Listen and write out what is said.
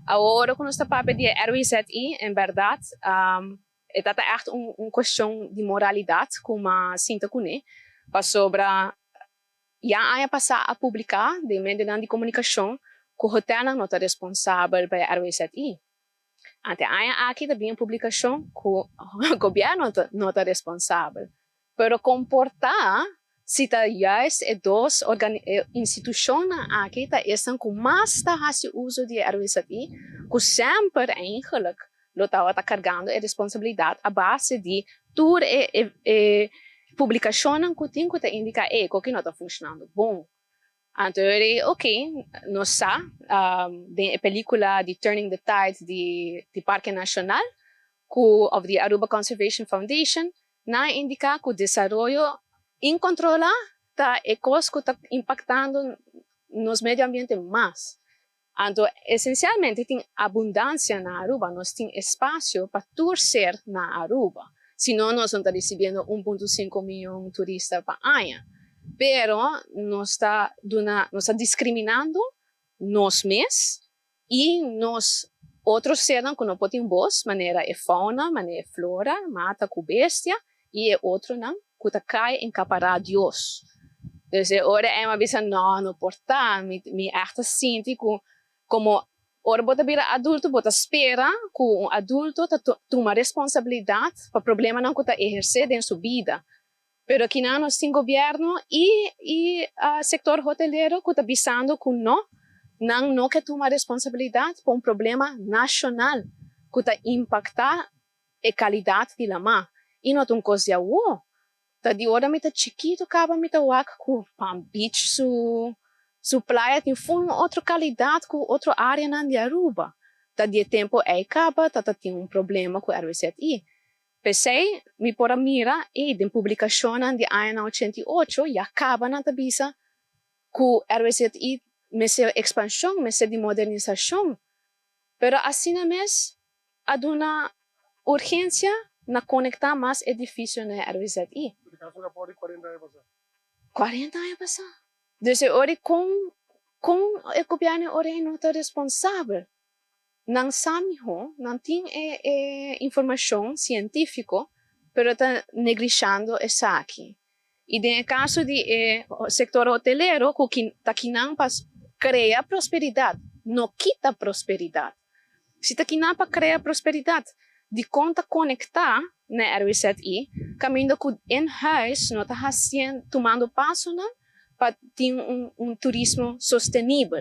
Awor cu nos ta papia di RWZI, en berdad, e ta echt un cuestion di moralidad, cu mi a sinta cune, pasobra ya aña pasa a publica den medio di comunicacion cu hotel no ta responsabel pa RWZI. Anto aña aki tambe un publicacion cu gobierno no ta responsabel. Pero comporta si ta juist e dos institucion aki ta esnan cu mas ta haci uso di RWZI, cu semper eigenlijk lo tabata cargando e responsabilidad a base di tur e publicacion cu tin cu ta indica cu no ta funcionando bon. Anto, ok, nos sa, di pelicula di Turning the Tide di Parke Nacional, cu, of di Aruba Conservation Foundation, nan a indica cu desaroyo incontrola ta e cos cu ta impactando nos medio ambiente mas. Anto, esencialmente, tin abundancia na Aruba, nos tin espacio pa tur ser na Aruba. Si no, nos no ta ricibiendo 1.5 miyon turista pa aña. Pero nos ta discriminando nos mes y nos otro ser cu no por tin bos, manera e fauna, manera e flora, mata cu bestia, y e otronan cu ta cay en capara Dios. Dus ora mi a bisa, no, no por ta, mi echt sinti cu como ora bo ta bira adulto, bo ta spera cu un adulto ta tuma responsabilidad pa problemanan cu ta eherce den su bida. Pero aki nos tin gobierno y sector hotelero cu ta bisando cu no, nan no kier tuma responsabilidad pa un problema nacional cu ta impacta e calidad di lama. Y no un cos di awo. Ta di ora mi ta chikito caba mi ta wak cu Palm Beach su playa tin un otro calidad cu otro areanan di Aruba. Ta di tempo ey caba ta tin un problema cu RWZI. Pesey, mi por a mira e den publicacion di aña 88 ya caba nan ta bisa cu RWZI mester expansion, mester di modernisacion. Pero asina mes a duna urgencia na conecta mas edificio na RWZI. Caso rapport di 40 aña pasa. 40 aña pasa. Dus ora con e gobierno ora no ta responsabel. Nan sa miho, nan tin e informacion cientifico, pero ta neglishando esaki. Y den caso di sector hotelero, cu ta akinan pa crea prosperidad, no kita prosperidad. Si ta akinan pa crea prosperidad, di con ta conecta na RWZI, caminda cu in huis no ta haciendo, tumando pasonan pa tin un turismo sostenibel.